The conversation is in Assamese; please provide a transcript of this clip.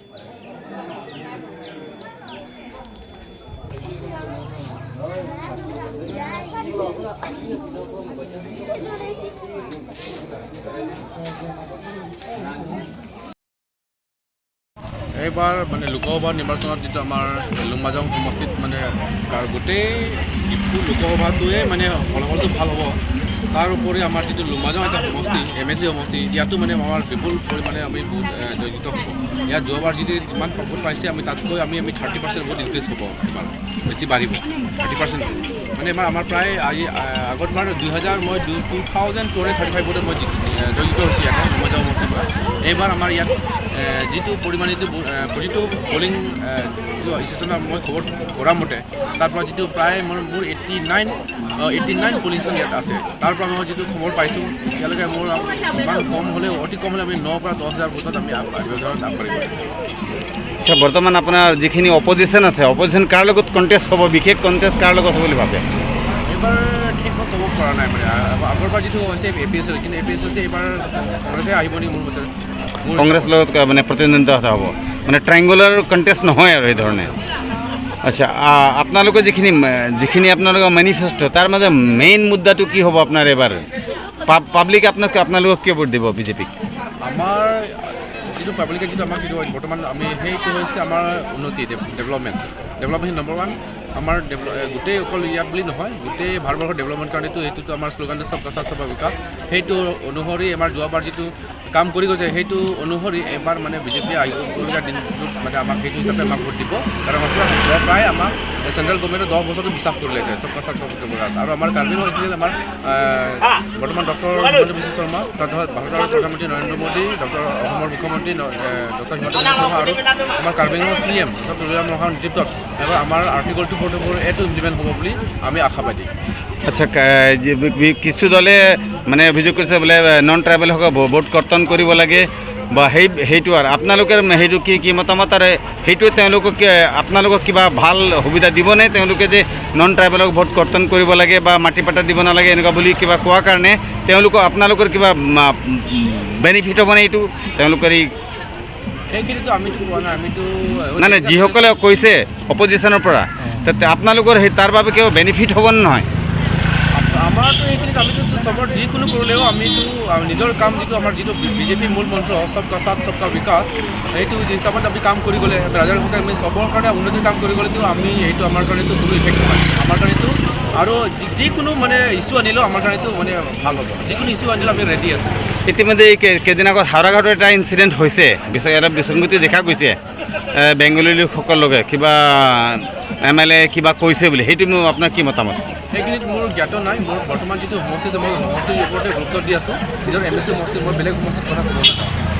এইবাৰ মানে লোকসভা নিৰ্বাচনত যিটো আমাৰ লুংমাজং সমষ্টিত মানে গোটেই ডিফু লোকসভাটোৱে মানে ফলাফলটো ভাল হ'ব। তাৰ উপৰি আমাৰ যিটো লুংমাজং এটা সমষ্টি, এমএচি সমষ্টি, ইয়াতো মানে আমাৰ বিপুল পৰিমাণে আমি বহুত জয়যুক্ত হ'ব। ইয়াত যোৱাবাৰ যিটো যিমান ভোট পাইছে, আমি তাতকৈ আমি আমি 30% ভোট ইনক্ৰিজ হ'ব এবাৰ, বেছি বাঢ়িব 30%। মানে এবাৰ আমাৰ প্ৰায় আজি আগত বাৰু 2000 মই 2235 ভোটত মই জয়যুক্ত হৈছোঁ ইয়াতে লুংমাজং সমষ্টিৰ পৰা। এইবাৰ আমাৰ ইয়াত যিটো পৰিমাণে যিটো প্ৰতিটো পলিং ষ্টেচনত মই খবৰ কৰা মতে তাৰ পৰা যিটো প্ৰায় মোৰ 89 পলিং ষ্টেচন ইয়াত আছে, তাৰ পৰা মই যিটো খবৰ পাইছোঁ এতিয়ালৈকে মোৰ ইমান কম হ'লেও অতি কম হ'লে আমি 9ৰ পৰা 10 হাজাৰ ভোটত আমি আগবাঢ়িব আগবাঢ়িব। আচ্ছা, বৰ্তমান আপোনাৰ যিখিনি অপজিশ্যন আছে, অপজিশ্যন কাৰ লগত কণ্টেষ্ট হ'ব, বিশেষ কণ্টেষ্ট কাৰ লগত হ'ব বুলি ভাবে? এইবাৰ ঠিক মই ক'ব পৰা নাই। মানে আগৰবাৰ যিটো হৈছে এ পি এছ এল, কিন্তু এ পি এছ এল এইবাৰ কংগ্ৰেছে আহিব নেকি মোৰ মতে মোৰ। কংগ্ৰেছৰ লগত মানে প্ৰতিদ্বন্দ্বিতা হ'ব, মানে ট্ৰাইংগুলাৰ কণ্টেষ্ট নহয় আৰু এই ধৰণে। আচ্ছা, আপোনালোকৰ যিখিনি আপোনালোকৰ মেনিফেষ্টো, তাৰ মাজত মেইন মুদ্দাটো কি হ'ব আপোনাৰ এইবাৰ? পাব্লিক আপোনালোকক কিয় ভোট দিব বিজেপিক? আমাৰ যিটো পাব্লিকে যিটো আমাক যিটো বৰ্তমান আমি সেইটো হৈছে আমাৰ উন্নতি, ডেভেলপমেণ্ট, ডেভেলপমেণ্ট নম্বৰ ওৱান। আমাৰ গোটেই অকল ইয়াত বুলি নহয়, গোটেই ভাৰতবৰ্ষৰ ডেভেলপমেণ্ট কাৰণেতো সেইটোতো আমাৰ শ্লোগানটো "সবকা সাথ, সবকা বিকাশ"। সেইটো অনুসৰি আমাৰ যোৱাবাৰ যিটো কাম কৰি গৈছে, সেইটো অনুসৰি এবাৰ মানে বিজেপি আহিবলগীয়া দিনটোত মানে আমাক সেইটো হিচাপে আমাক ভোট দিব। কাৰণ আমাৰ পুৰা প্ৰায় আমাক চেণ্ট্ৰেল গভৰ্ণমেণ্টে 10 বছৰটো বিশ্বাস কৰিলে এতিয়া "সবকা সাথ, সবকা বিকাশ"। আৰু আমাৰ কাৰ্বি আংলং আমাৰ বৰ্তমান ডক্টৰ হিমন্ত বিশ্ব শৰ্মা, তাৰপিছত ভাৰতৰ প্ৰধানমন্ত্ৰী নৰেন্দ্ৰ মোদী, ডক্টৰ অসমৰ মুখ্যমন্ত্ৰী ডক্টৰ হিমন্ত বিশ্ব শৰ্মা আৰু আমাৰ কাৰ্বি আংলঙৰ চি এম ডক্টৰ তুলিৰাম ৰংহাঙৰ নেতৃত্বত এবাৰ আমাৰ আৰ্টিকল 244 এটো ইমপ্লিমেণ্ট হ'ব বুলি আমি আশাবাদী। আচ্ছা, কিছু দলে মানে অভিযোগ কৰিছে বোলে নন ট্ৰাইবেলসকল ভোট কৰ্তন কৰিব লাগে বা সেইটো আৰু আপোনালোকে সেইটো কি কি মতামত? আৰু সেইটোৱে তেওঁলোকক আপোনালোকক কিবা ভাল সুবিধা দিবনে? তেওঁলোকে যে নন ট্ৰাইবেলক ভোট কৰ্তন কৰিব লাগে বা মাটি পাটা দিব নালাগে এনেকুৱা বুলি কিবা কোৱাৰ কাৰণে তেওঁলোকক আপোনালোকৰ কিবা বেনিফিট হ'বনে এইটো তেওঁলোকৰ এই? সেইখিনিতো আমিতো কোৱা নাই, আমিতো নাই নাই, যিসকলে কৈছে অপজিশ্যনৰ পৰা, তাতে আপোনালোকৰ সেই তাৰ বাবে কিবা বেনিফিট হ'বনে নহয়? আমাৰতো এইখিনিত আমিতো চবৰ যিকোনো কৰিলেও আমিতো নিজৰ কাম যিটো আমাৰ যিটো বিজেপিৰ মূল মন্ত্ৰ "সবকা সাথ, সবকা বিকাশ", সেইটো হিচাপত আমি কাম কৰি গ'লে, ৰাইজৰ হকে আমি চবৰ কাৰণে উন্নতিৰ কাম কৰি গ'লেতো আমি সেইটো আমাৰ কাৰণেতো কোনো ইফেক্ট নহয় আমাৰ কাৰণেতো। আৰু যিকোনো মানে ইছ্যু আনিলেও আমাৰ কাৰণেতো মানে ভাল হ'ব। যিকোনো ইছ্যু আনিলেও আমি ৰেডি আছোঁ। ইতিমধ্যে এই কেইদিন আগত হাওৰাঘাটৰ এটা ইনচিডেণ্ট হৈছে, এটা বিসংগতি দেখা গৈছে, বেংগলী লোকসকলৰ লগে কিবা এম এল এ কিবা কৈছে বুলি, সেইটো মোৰ আপোনাৰ কি মতামত? সেইখিনিত মোৰ জ্ঞাত নাই। মোৰ বৰ্তমান যিটো সমষ্টি আছে, মই সমষ্টিৰ ওপৰতে গুৰুত্ব দি আছোঁ, নিজৰ এমএচি সমষ্টি। মই বেলেগ সমষ্টিৰ কথা ক'ব নাযাওঁ।